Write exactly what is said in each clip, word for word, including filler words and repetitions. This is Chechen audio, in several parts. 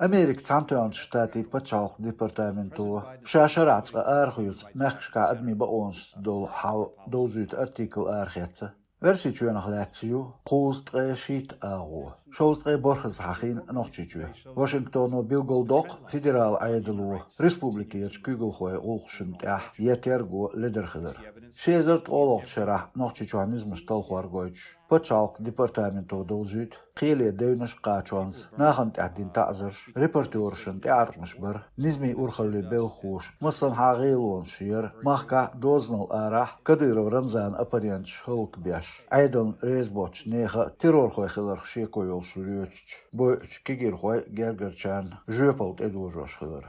Америка Цхьаьнатоьхначу Штатийн пачхьалкх департаменто ша шарахь цкъа арахоьцу мехкашкахь адамийн бакъонашца долу хьал довзуьйту артикл арахецна. Оьрсийчоьнах лаьцна ю кхузткъе шийтта агӀо. Шовзткъе бархӀазза хьахийна Нохчийчоь. Вашингтоно билгалдоккху федералан Ӏедало республикерчу куьйгалхойн гӀуллакхашна тӀехь я терго ледара хилар. Ши эзар ткъолгӀачу шарахь Нохчийчохь низамаш талхор гойтуш, пачхьалкх департаменто довзуьйту кхеле девнаш а кхачонца нахана тӀехь дина таӀзарш, репортёрашна тӀеӀаткъамаш бар, низамийн урхаллин белхахоша массанхьа гӀелонаш яр, махкахь а, дозанал арахь а Кадыров Рамзанан оппоненташ хӀаллакбеш, Ӏедална реза боцучу нехан а террорхой хиларх шеко йолуш лоьцучу бойъучу кегийрхойн а, гергарчарна а жоьпалла тӀедожош хилар.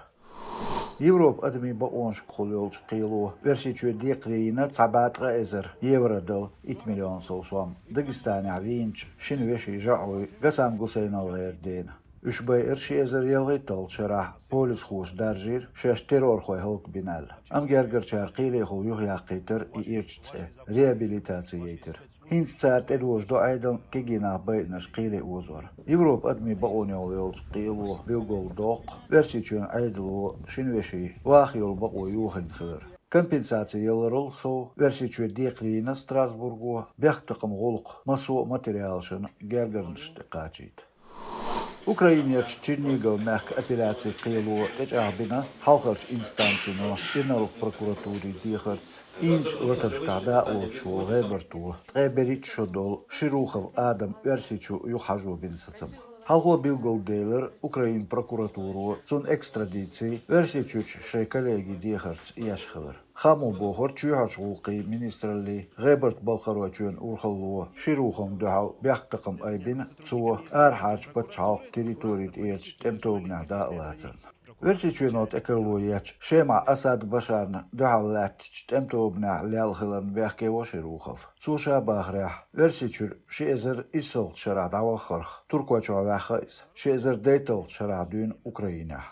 Европан адамийн бакъонашкахула йолчу кхело Оьрсийчоь декхаре йина цхьа бӀе ткъа эзар евро дала, итт миллион сов сом, Дагестанехь вийначу шина вешин жаӀуй Гасан ГусейналгӀеран дена. Уьш байира ши эзар ялхитталгӀачу шарахь, полисхоша даржийра шаьш террорхой хӀаллакбина аьлла. Амма гергарчара кхелехула юхаяккхийтира и ирча цӀе, реабилитаци яйтира. ХӀинца цара тӀедожадо Ӏедална кегий нах байинарш кхеле озор. Европан адамийн бакъонехула йолчу кхело билгалдоккху Оьрсийчоьнан Ӏедало шина вешин ваха йолу бакъо йохийна хилар. Компенсаци яларал сов, Оьрсийчоь декхаре йина Страсбурго бехктакхаман гӀуллакхан массо а материалашна гергарнаш тӀекхачийта. Украинерчу Чернигово мехкан апелляцин кхело тӀечӀагӀбина хьалхарчу инстанцино инарла прокуратурин дехарца, ийначу латаршкахь дакъалоцуш волу ГӀебарто ткъе берхӀитта шо долу Ширухов Адам Оьрсийчу юхахьажо бина сацам. Хьалхо билгалделира, Украинан прокуратуро цунна экстрадици Оьрсийчуьрчу шайн коллегин дехарца еш хилар. Хамо бохура чоьхьарчу гӀуллакхийн министраллин ГӀебарта-Балхаройчоьнан урхалло Шируховна дуьхьал бехктакхам айбина, цо арахьарчу пачхьалкхан территори тӀерачу тӀеман тобанехь дакъалацарна. Оьрсийчоьно тӀекарло ечу Шемахь Асад Башарна дуьхьал лаьттачу тӀеман тобанехь лелла хиларна бехке во Ширухов. Цо ша бахарехь, Оьрсийчуьра ши эзар иссалгӀачу шарахь дӀаваххарх Туркойчохь ваьхна иза, ши эзар дейтталгӀачу шарахь дуьйна Украинехь.